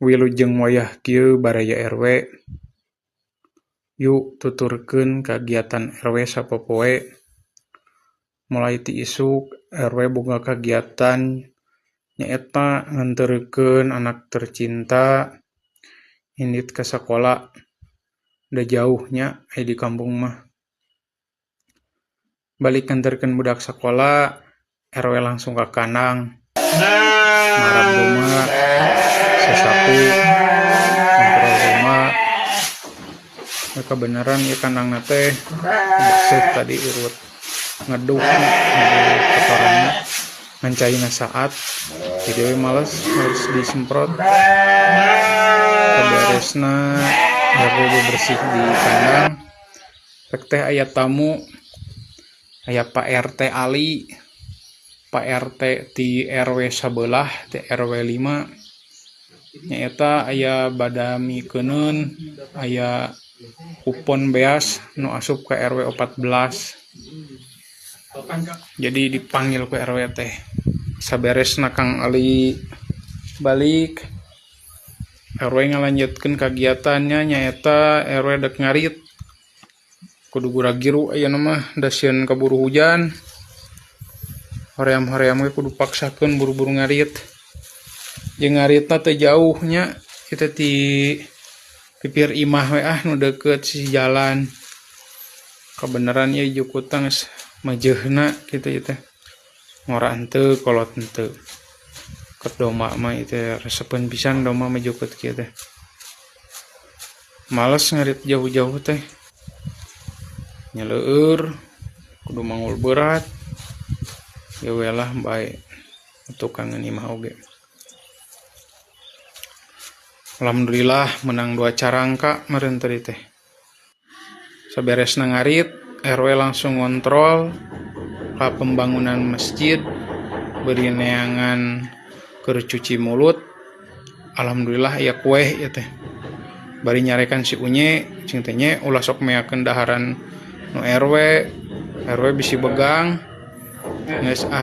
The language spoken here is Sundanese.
Wilujeng wayah kieu baraya RW. Yuk tuturkeun kagiatan RW sapopoe. Mulai ti isuk RW boga kagiatan nyaeta nganterkeun anak tercinta indit ka sakola, da jauh nya aya di kampung mah. Balik nganterkeun budak sakola, RW langsung ka kandang marab domba, sasapu, ngontrol domba. Kabeneran ieu kandangna teh bersih, tadi urut ngeduk ngeduk kotoranna ngan caina saat jadi we males harus disemprot. Saberesna RW bebersih di kandang, rek teh aya tamu, aya Pak RT Ali, Pak RT ti RW sabelah, ti RW 5. Nyaeta aya badamikeun, aya kupon beas nu asup ka RW 14, jadi dipanggil ku RW teh. Saberesna Kang Ali balik, RW ngalanjutkeun kagiatannya, nyaeta RW dek ngarit. Kudu gura-giru ayeuna mah, da sieun kaburu hujan. Hoream-hoream ge kudu paksakeun buru-buru ngarit. Jeung ngaritna teu jauh nya, kitu ti pipir imah we ah, nu deukeut sisi jalan. Kabeneran ieu jukutna geus majeuhna kitu ieu teh, ngora henteu, kolot henteu. Keur domba mah ieu teh resepeun pisan domba mah jukut kieu teh. Males ngarit jauh-jauh teh, nyeleueur, kudu manggul berat. Ya we lah, bae tukangan imah oge. Alhamdulillah menang dua carangka meureun tadi teh. Saberesna ngarit, RW langsung ngontrol ka pembangunan masjid, beri neangan keur cuci mulut. Alhamdulillah aya kue ieu teh. Bari nyarekan si Unye, cing teh nye ulah sok meakeun daharan nu RW, RW bisi begang. Geus ah.